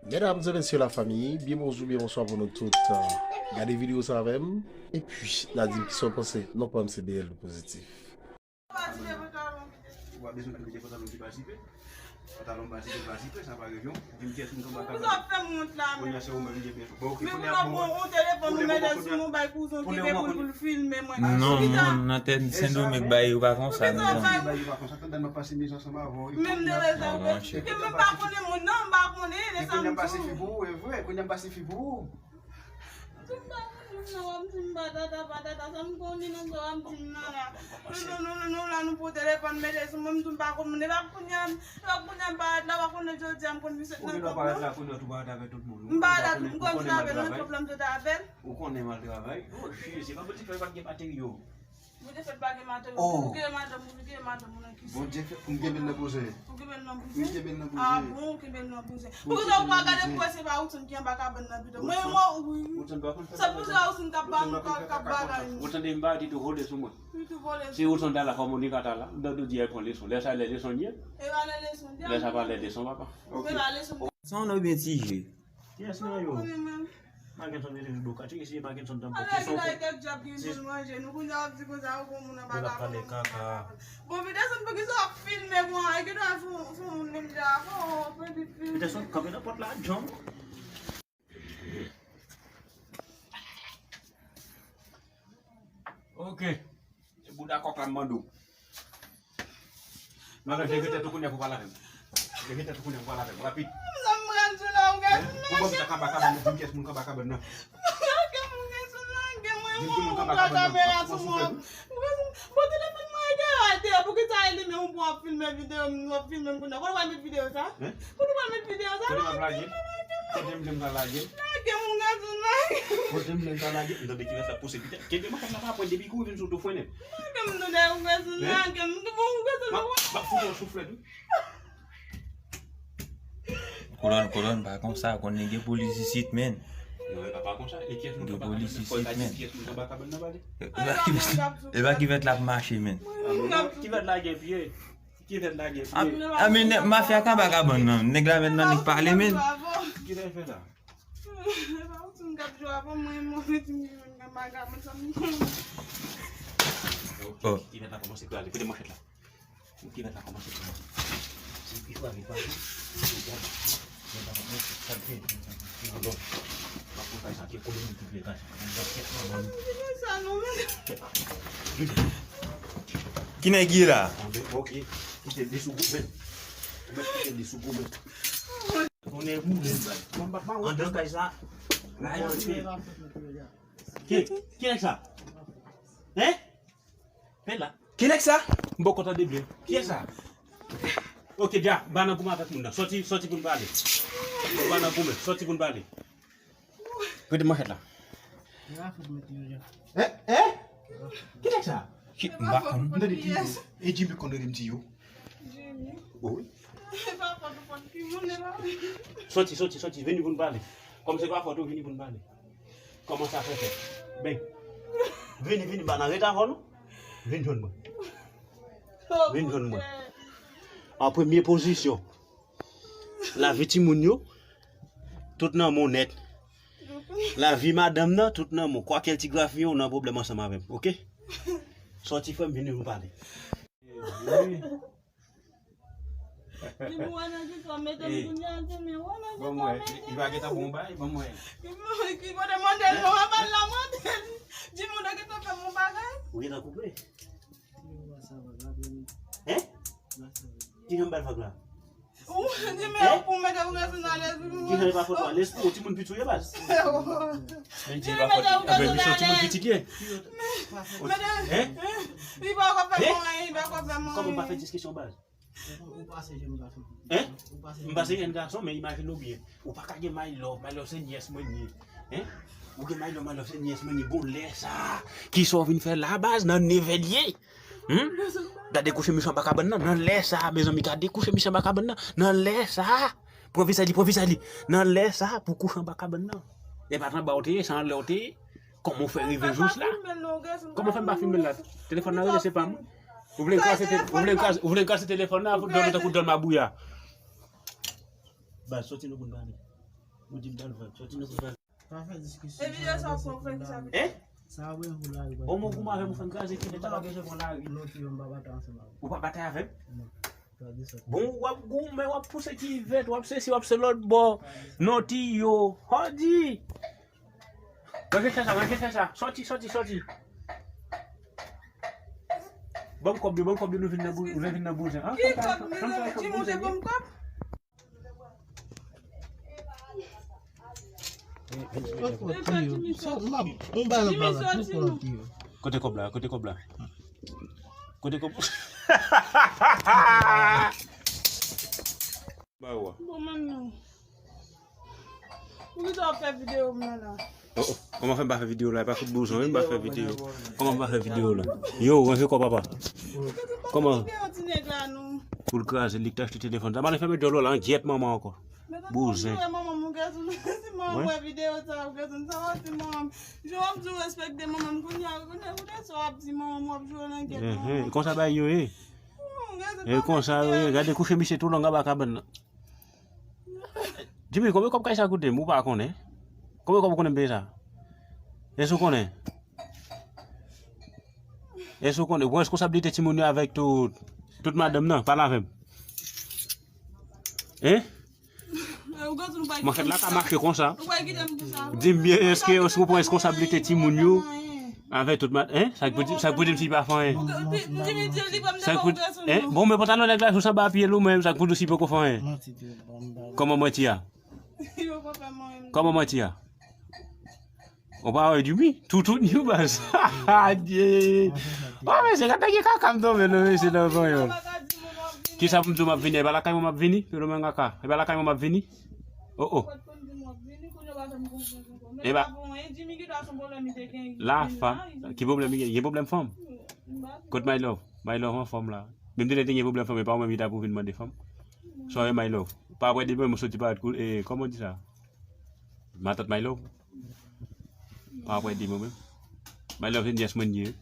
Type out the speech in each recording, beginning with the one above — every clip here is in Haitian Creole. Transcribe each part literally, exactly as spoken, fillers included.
Medam e mesye, lafanmi, byen bonjou, byen bonswa pou nou tout. Gade videyo sa avè m, epi n a di m kisa w panse. Non pa m se D L Pozitif. Ou pa bezwen mete pantalon ki pa zipe. Pantalon pa zipe, pa zipe, sa pa revyon. Di m kiyès moun k anba kabann. Pou sa fè m wont la, men. Kounye a se ou menm ki gen. Bon, ok, men kounye a, bon, ou telefòn ou mete sou mwen, bay kouzen w kenbe pou l, pou l filme mwen. Non, non, nan tè Sendomeng bagay yo pa konsa, non. Bagay yo pa konsa, tande m ap pase miz ansanm avè w. Menm de lè sa, ke m pa konnen moun nan, m pa konnen, lè sa m tou. Kounye a m pase fi pou ou, e vre, kounye a m pase fi pou ou. M pa konn moun nan, w ap di m patata, patata, sa m konnen nan sa w ap di m nan la. Nou, nou, nou, nou la, nou pran telefòn, mete sou mwen, m di m pa konn moun, e pa kounye a, e pa kounye a m parèt la, w a konnen jodi a m konn misye nan kòb la. Ou gen dwa parèt la, konnen w tou parèt avèk tout moun. M parèt la, m konn vin avè l, nan kòb la, m sot avè l. Ou konnen m al travay. Oh, shit, se pa pou di fè pa t gen materyo. Bondye fè pa gen madanm, ou gen madanm, ou gen madanm, ou nan kise. Bondye fè pou m kenbe l nan bouzen. Ou kenbe l nan bouzen? M kenbe l nan bouzen. Ah bon, ou kenbe l nan bouzen. Poukisa ou pa gade pou wè se pa Woodson ki anba kabann nan pito? Mwen, mwen, wi. Sa pou se Woodson k ap ba nou, k ap, k ap bagay nou. Ou tande m pa di tou vole sou mwen. Li tou vole sou mwen. Se Woodson ta la, fò Monica ta la. Dòdou di al pran leson. Lè sa lè leson l ye. E pa lè leson l ye. Lè sa pa lè leson, papa. Ok. Se pa leson. Sa w nan byen ti je. Kiyès nan yo? Makenson rete sou do kati, si se Makenson t ap fè son kou. Kèk djab gen pou l manje, nou kounye a w ap di konsa ou gon moun anba kabann. Pale kaka. Bon, Peterson, poukisa w ap filme mwen? E ki dwa sou, sou moun menm jan? Oh, Peterson, kanpe nan pòt la, John. Ok. Se bouda kòk la m mande w. Non, non, leve tèt ou kounye a pou pale avè m. Leve tèt ou kounye a pou pale avè m. Rapid. Sa m pral di w la, ou gen. Pou ban m sa k anba kabann nan, di m kiyès moun k anba kabann nan. Lage m, ou gen sou lage mwen, ou pran kamera sou mwen. Bon, telefòn mwen ete atè, poukisa e li menm ou pran ap filme videyo m, w ap filme m kounye a? Kote w al met videyo sa? Kote w al met videyo sa? Kote m ap lage? Kote m di m ka lage? Lage m, ou gen sou lage. Kote m di m ka lage? M tande ki rès la pouse pita. Kenbe manchèt la pa pwen depi kou vin sou tou fwennen. Lage m, tande, ou gen sou lage m. Bon, ou gen sou lage. M ap fout yon souflèt, wi. Kolòn, kolòn, pa konsa, konnen gen polis isit, men. Non, e pa, pa konsa. E kiyès moun k anba kabann nan? Fò l ta di kiyès moun k anba kabann nan, pale. E pa ki vèt, e pa ki vèt l ap mache, men. Ki vèt la gen pye? Ki vèt la gen pye? A, a, men nèg mafya k anba kabann nan. Nèg la men nan nèg pale, men. Ki vèt fè la? E pa ou ti m k ap jwe avè mwen, mwen, ti m ki vin anba kabann sa m. Oh. Ki vèt la kòmanse krale. Kote manchèt la? Ki mèt la kòmanse pran. Se pi fwa li pa. Ki nèg ye la? Ok. Kite li sou goumen. Ou mèt kite li sou goumen. Konnen goumen bay. Andan kay sa. Ki, ki nèg sa? Hein? Fè la. Ki nèg sa? M poko tande byen. Kiyès sa? Ok, dja, ba nan goumen avèk moun nan. Sòti, sòti pou n pale. Ba nan goumen, sòti pou n pale. Kote manchèt la? Hein? Hein? Ki nèg sa? Ki, m pa konn. M tande T V. E Jimmy konn rele m Tiyo. Jimmy. Wi. E pa fòt ou fòt ki moun e la. Sòti, sòti, sòti, vini pou n pale. Kòm se pa fòt ou, vini pou n pale. Kòman sa fè fèt? Ben, vini, vini, pa nan reta avè nou. Vin jwenn mwen. Vin jwenn mwen. An premye pozisyon, lavi timoun yo, tout nan men w nèt. Lavi madanm nan, tout nan men w. Kwakèl ti grafiyen, ou nan pwoblèm ansanm avè m, oke? Sòti frè m, vini nou pale. Li pou wè nan ki sa w mete m kounye a, Jimmy, wè nan ki sa w mete m. Li pa gentan bon bay, ban mwen. Ki kote mande l non, a bal la mande l. Jimmy, ou te gentan fè m yon bagay? Ou gentan koupe? Hein? Ki jan bal vag la? Ou di men ou pou mete ou gen sou nan lespri. Ki jan li pa fòt la? Lespri, ou timoun piti ou ye baz. Jimmy, mete ou gen sou nan lespri. Timoun piti ye. Mete, hein? Li pa ka fè mwen, li pa ka fè mwen. Kòman pa fè diskisyon baz? Ou pase jèn gason. Hein? Ou pase jèn gason. M pase jèn gason, men imajine w byen. Ou pa ka gen my love, my love se nyès mwen ye. Hein? Ou gen my love, my love se nyès mwen ye. Bon, lè sa, kisa w vin fè la baz nan nevè l ye? Hmm? Gade kouche misye anba kabann nan. Nan lè sa, mezanmi, gade kouche misye anba kabann nan. Nan lè sa, pran vizaj li, pran vizaj li. Nan lè sa, pou kouche anba kabann nan. E pa t anba w te ye, se anlè w te ye. Kòman w fè rive jous la? Kòman w fè m pa filme l la? Telefòn nan rele, se pa mwen. Ou vle m kraze te-, ou vle m kraze, ou vle m kraze telefòn nan, dòmi tankou dòmi mabouya. Baz, sòti nou pou n pale. Ou di m t al vant. Sòti nan kout bal. Pa fè diskisyon. E videyo sa w ap fè ki sa? Hein? Sa w ap fè pou lari. Bon, mwen goumen avè m, ou fè m kraze ki leta pa bezwen pran lari. Ou pa batay avè m? Bon, w ap goumen, w ap pouse kivèt, w ap sesi, w ap se lòt bò. Non, tiyo. Hòdi! Manje fè sa, manje fè sa. Sòti, sòti, sòti. Ban m kòb yo, ban m kòb yo, nou vin nan bou-, nou vin nan bouzen. Ki kòb? Mezanmi, Jimmy, ou te ban m kòb? Kote kòb la? Kote kòb la? Kote kòb? Ba ou a. Bon, manmi. Poukisa w ap fè videyo m nan la? Oh, oh. Kòman fè m pa fè videyo la? E pa fout bouzon, wi, m pa fè videyo. Kòman m pa fè videyo la? Yo, ranje kò papa. Kòman? Pou l kraze, li k te achte telefòn sa. Male fèmen djòl ou la, an gyèt manman ankò. Bouzen. Konsa bagay yo ye. E konsa yo ye. Gade kouche misye tou long anba kabann nan. Jimmy, konbyen kòb kay sa koute m? Ou pa konnen? Konbyen kòb ou konnen m peye sa? Èske ou konnen? Èske ou konnen? Ou pran reskonsablite timoun yo avèk tout, tout madanm nan? Pale avè m. Hein? Mankèt la ka mache konsa. Di m byen, èske, èske ou pran reskonsablite timoun yo avèk tout madanm? Hein? Sa k pou di, sa k pou di m si li pa fè anyen? Sa k pou, hein? Bon, men pantalon nèg la sou sanba pye l ou menm, sa k pou di w si poko fè anyen? Kòman manti a? Kòman manti a? Ou pa wè Jimmy? Toutouni baz. Adye. Wa mesye, gade ki kaka m tonbe non mesye nan panyòl. Kisa pou m di w m ap vini? E pa lakay mwen m ap vini? Fenomen kaka. E pa lakay mwen m ap vini? Oh, oh. E pa. La fa. Ki pwoblèm li gen? Gen pwoblèm fanm? Kot my love? My love anfòm la. Menm de lè te gen pwoblèm fanm, e pa ou menm ki ta pou vin mande fanm. Sorry my love. Pa apre demen mwen soti pa koul, e, kòman w di sa? Matant my love. Pa apre demen menm. My love se nyès mwen ye.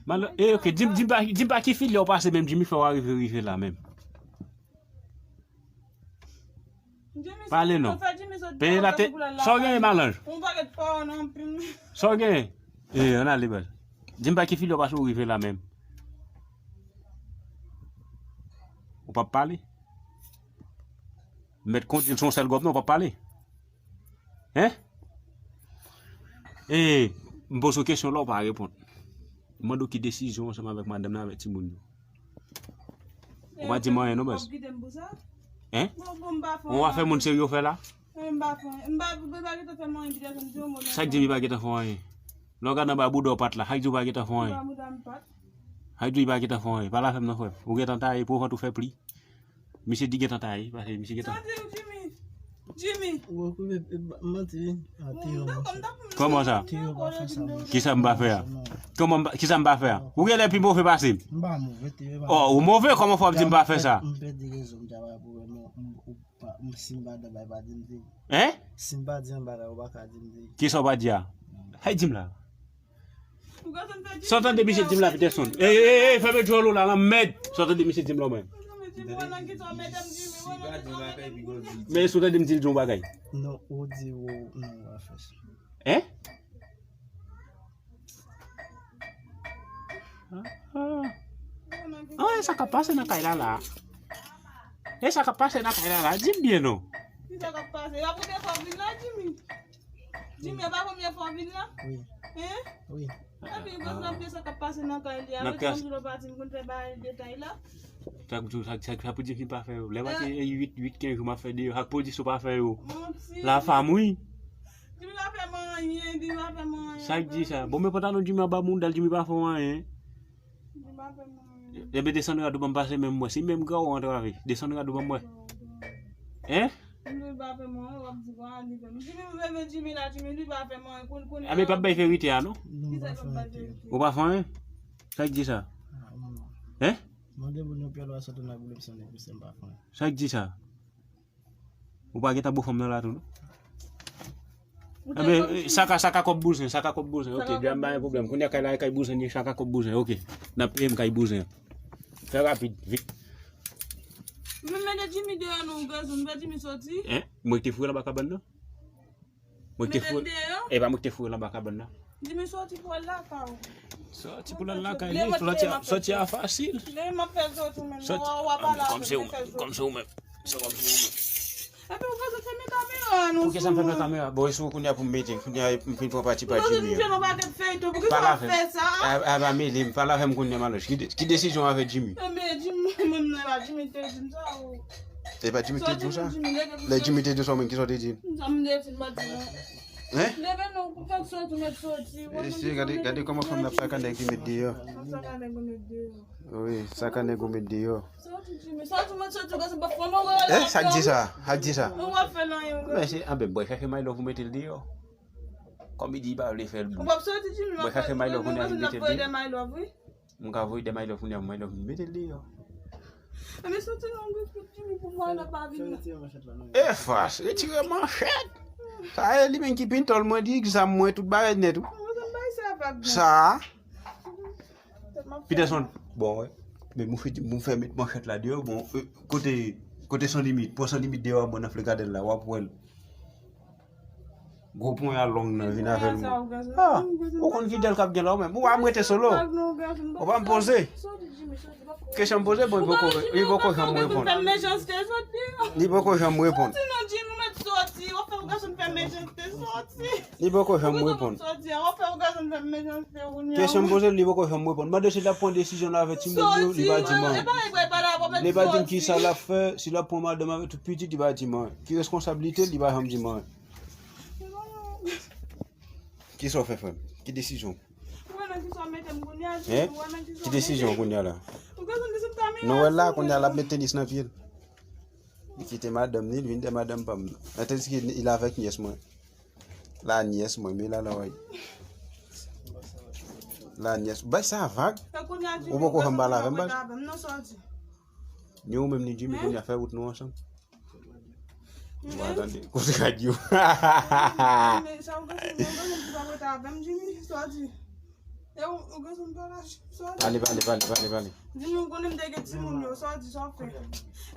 My love, e, ok, di m, di m pa, di m pa ki filè w pase menm Jimmy fè w arive rive la menm. Pale non. Peye la te. Sa w genyen malanj? Sa w genyen? E, ann ale baz. Di m pa ki filè w pase w rive la menm. Ou p ap pale? Mèt kondil se yon sèl gòp non, ou p ap pale? Hein? E, m poze w kesyon la, ou pa reponn. M mande w ki desizyon ansanm avèk madanm nan, avèk timoun yo. Ou pa di m anyen non baz. Hein? Ou pa fè moun serye w fè la? Sa k di m li pa gentan fè w anyen? Lè w gade anba bouda w pat la, sa k di w pa gentan fè w anyen? Sa k di w li pa gentan fè w anyen? Pale avè m non frè m. Ou gentan taye, pou vant ou fè pli. Misye di gentan taye, paske misye gentan. Sa di w Jimmy? Jimmy. Ou okipe manti wi. Kòman sa? Kisa m pa fè a? Kòman m pa, kisa m pa fè a? Ou genlè pi move pase m. M pa move, te yo pa. Oh, ou move, kòman fò w ap di m pa fè sa? M pèdi rezon m ta bay pou wè non, m, ou pa, m, si m pa dan bay pa di m di. Hein? Si m pa di anba la, ou pa ka di m di. Kisa w pa di a? Hay di m la. Sa w tande misye di m la Peterson? Ey, ey, ey, fèmen djòl ou la, lanmèd. Sa w tande misye di m la mwen? Men sa w tande m di l di yon bagay? Non, ou di ou, non, ou pa fè sa. Hein? Ah, ah. Ah, e sa k ap pase nan kay la la? E sa k ap pase nan kay la la? Di m byen non. Ki sa k ap pase? Y ap rete fò vin la, Jimmy. Jimmy, e pa premye fwa w vin la? Wi. Hein? Wi. Epi, gwo zanmi sa k ap pase nan kay li a. Lòt jan jou lè w pati, m konn fè bagay detay la. Sa k, sa, sa, sa pou di m pa fè yo. Lè m ate uit, uit, kenz jou m ap fè deyò. Sa k pou di si w pa fè yo? Manti. La fam, wi. Jimmy pa fè m anyen, Jimmy pa fè m anyen. Sa k di sa? Bon, men pantalon Jimmy anba mouda l, Jimmy pa fè w anyen. Jimmy pa fè m anyen. Ebyen, desann rad ou ban m pase men m wè. Si menm gran ou antrave, desann rad ou ban m wè. Hein? Jimmy pa fè m anyen, w ap di, bon, li fè m. Jimmy, m renmen Jimmy la, Jimmy, li pa fè m anyen. Koun, koun. A, men pa bay verite a, non? Kisa k ap bay verite? Ou pa fè anyen? Sa k di sa? Hein? Mande moun yo pyèl wa sòt nan boule m sène pou se m pa fè anyen. Sa k di sa? Ou pa gentan bo fanm nan la tou, non? Ebyen, sa ka, sa ka kòb bouzen, sa ka kòb bouzen. Ok, djam pa gen pwoblèm. Kounye a kay la, kay bouzen, sa ka kòb bouzen. Ok, n ap peye m kay bouzen. Fè rapid, vit. Mwen mete Jimmy deyò non, Gazon, fè Jimmy soti. Hein? Mwen te foure l anba kabann nan? Mwen te foure. Epa mwen te foure l anba kabann nan. Jimmy soti pou al lakay ou. Soti pou l al lakay li, soti a fasil. Lè m ap fè soti ou menm, w ap pale avè m, fè soti. Kòm se ou menm. Se kòm se ou menm. Epi ou Gazon fèmen kamera nou. Poukisa m fèmen kamera? Bon, e sou kounye a pou m mete, kounye a m fin pran pati pa Jimmy an. Pale avè m. A pa mele m, pale avè m kounye a Maloch. Ki desizyon avè Jimmy? Ebyen Jimmy menm nan la, Jimmy te di m sa ou. E pa Jimmy te di w sa? Lè Jimmy te di w sa ou menm, kisa w te di l? Sa m te di l, m pa di non. Hein? Leve non, fè soti, mèt soti. Mesye, gade, gade kòman fanm nan ap saka nèg ki met deyò. Ap saka nèg ou met deyò. Wi, saka nèg ou met deyò. Soti, Jimmy, soti, mèt soti, gade, se pa fanm ou wè la. Eh, sa k di sa? Sa k di sa? Ou pa fè l anyen, ou. Mesye, anben, bòy chache my love ou mete l deyò. Kòm li di li pa vle fè l bri. Ou p ap soti, Jimmy, bòy chache my love ou mete l deyò. M ka voye de my love kounye a, my love mete l deyò. Ebyen soti non, Jimmy, pou mwen la pa vin. E fas, retire manchèt. Sa e li menm ki pintòl mwen, di egzam mwen, tout bagay nèt ou. Sa. Peterson, bon, wè. Men mwen fè, mwen fè met manchèt la deyò, bon, euh, kote, kote San Limit, pran San Limit deyò, bon, nan Flegadèl la, w ap wè l. Gwo ponya long nan vin avè l. Ah, ou konn fidèl k ap gen la ou menm. Ou pa m rete solo. Ou pa m poze. Kesyon m poze, bon, li poko, li poko janm reponn. Li poko janm reponn. Li poko janm reponn. Kesyon m poze, li poko janm reponn. Mande si l ap pran desizyon l avè timoun yo, li pa di m anyen. Li pa di m kisa l ap fè, si l ap pran madanm avè tout pitit, li pa di m anyen. Ki reskonsablite l, li pa janm di m anyen. Kisa w fè, frè m? Ki desizyon? Hein? Ki desizyon kounye a la? Nou wè la, kounye a l ap met tenis nan pye l. Li kite madanm ni, li vin de madanm pa m. Nan tenis ki il avèk nyès mwen. La nyès mwen, men la la wè. La nyès. Bay sa vag. Ou poko janm pale avè m, baz. Ni ou menm ni Jimmy, kounye a fè wout nou ansanm. Ou pa tande? Kote radyo? Pale, pale, pale, pale, pale. Jimmy, ou konnen m te gen timoun yo, sa w di, sa w fè.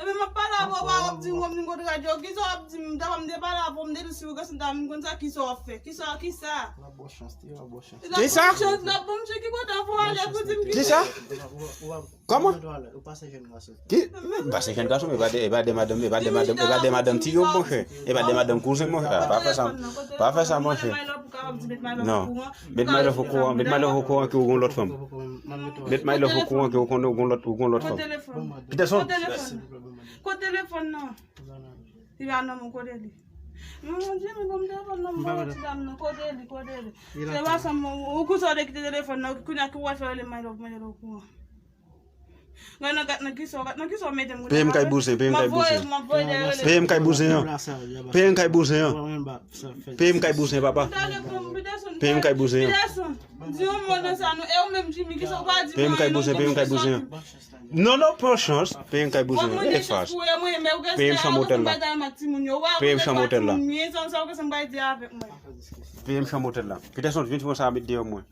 Epi m ap pale avè w, w ap di m w ap vin kote radyo, kisa w ap di m? Dapre m te pale avè w, m te di w si w gen santa, m konn sa, kisa w ap fè? Kisa, kisa? L ap ba w chans, li ap ba w chans. Kisa? L ap ba w chans, l ap ba w chans, ki kote w ale pou di m kisa? Kisa? Kòman? Ou pa se jèn gason. Ki? M pa se jèn gason, e pa de, e pa de madanm, e pa de madanm, e pa de madanm ti yo, monchè. E pa de madanm kouzen, monchè. Ah, pa fè sa, pa fè sa, monchè. Non. Met my love okouran, met my love okouran ke ou gon lòt fanm. Met my love okouran ke ou gon, ou gon lòt, ou gon lòt fanm. Peterson. Kote telefòn nan? Li pa nan men w, kote li? Mwen, Jimmy, ban m telefòn nan, mwen, ti dam nan, kote li, kote li? Se pa sa, mwen, ou konsa w te kite telefòn nan, kounye a ki w al fè rele my love, mwen rele okouran. Gad nan, gad nan kisa, gad nan kisa w mete m. Peye m kay bouzen, peye m kay bouzen. Peye m kay bouzen an. Peye m kay bouzen an. Peye m kay bouzen, papa. Peye m kay bouzen an. Di yon mo nan sa nou, e ou menm Jimmy, kisa w pa di? Peye m kay bouzen, peye m kay bouzen an. Non, non, pran chans, peye m kay bouzen an. E fas. Peye m chanm otèl la. Peye m chanm otèl la. Peye m chanm otèl la. Peterson, vin fè sa met deyò mwen.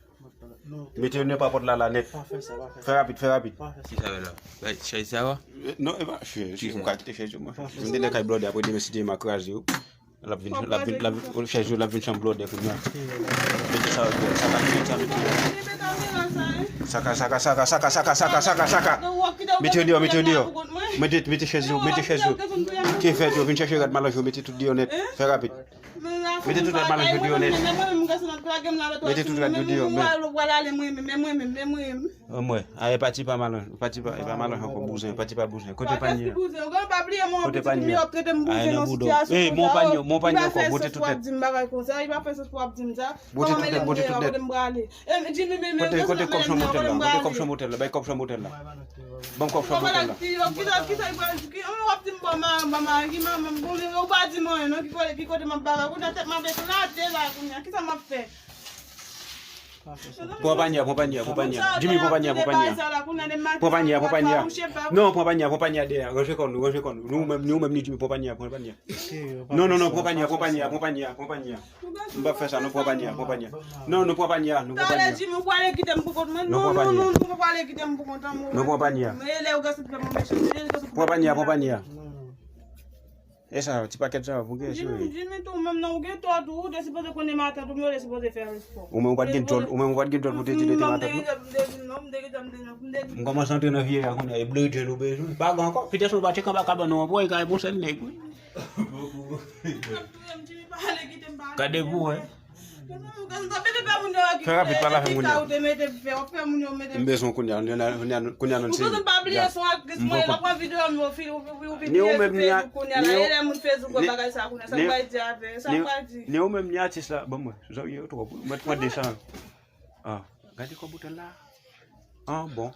Mete yo nan papòt la, la nèt. Pa fè sa, pa fè sa. Fè rapid, fè rapid. Pa fè sa. Kisa w la? Bay chèz sa a? Non, e pa chèz. Ou ka kite chèz yo, monchè. Vin de nan kay blòdè, apre demen si Dye m a kraze yo. L ap vin, l ap vin, l ap vin, chèz yo, l ap vin chanm blòdè kounye a. Mete sa yo deyò, saka, mete sa, mete yo. Saka, saka, saka. Mete yo deyò, mete yo deyò. Mete, mete chèz yo, mete chèz yo. Ki fèt yo, vin chèche rad malanj yo, mete tout deyò nèt. Fè rapid. Mete tout rad malanj yo deyò nèt. Mete tout rad yo deyò, men. Mwen, a, e pati pa malanj, pati pa, e pa malanj ankò, bouzen, pati pa bouzen. Kote panye? Kote panye? Ay, nan bouda w. Ey, mon panye, mon panye ankò, bote tout nèt. Bote tout nèt, bote tout nèt. Kote, kote kòb chanm otèl la? Kote kòb chanm otèl la? Bay kòb chanm otèl la. Ban m kòb chanm otèl la. Ki kote m ap bagay? Kounye a tèt m ap eklate la, kounye a kisa m ap fè? Pran panye a, pran panye a, pran panye a. Jimmy, pran panye a, pran panye a. Pran panye a, pran panye a. Non, pran panye a, pran panye a dèyè. Ranje kò nou, ranje kò nou. Nou menm, nou menm ni Jimmy, pran panye a, pran panye a. Non, non, non, pran panye a, pran panye a, pran panye a, pran panye a. M p ap fè sa, nou pran panye a, pran panye a. Non, nou pran panye a, nou pran panye a. Talè Jimmy, ou prale kite m pou kont mwen. Non, non, non, non, ou prale kite m pou kont an, mwen. Nou pran panye a. Men lè ou gen sou fè mwen mechan, men lè ou gen sou fè mwen mechan. Pran panye a, pran panye a. E sa, ti pakèt sa, pou gen sou li. Jimmy tou, ou menm nan, ou gen tò tou, ou te sipoze konnen matant ou, men ou te sipoze fè respè. Ou menm ou pa t gen djòl, ou menm ou pa t gen djòl pou te di li te matant ou. M kòmanse antre nan vye a kounye a, e blejèl ou bezwen. Pa gen ankò, pitèt ou pa tcheke anba kabann ou ankò, e ka e bon sèl nèg, wi. Gade pou wè. Fè rapid, pale avè moun yo. M bezwen kounye a, kounye a, kounye a nou se. M poko. Ni ou menm ni a, ni ou, ni, ni ou menm ni atis la. Ban mwen, zanmi yo twòp, wi. Mwen pran de san. Ah, gade kòb bouton la. Ah, bon.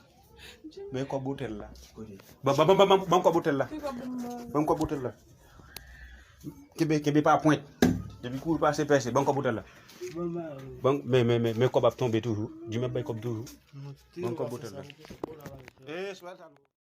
Men kòb bouton la. Ban, ban, ban, ban, ban, ban kòb bouton la. Ban kòb bouton la. Kenbe, kenbe pa pwent. Depi kouri pase pèse, ban kòb bouton la. Ban, men, men, men, men kòb ap tonbe toujou. Jimmy ap bay kòb toujou. Ban kòb bouton la. Eh, swa sa.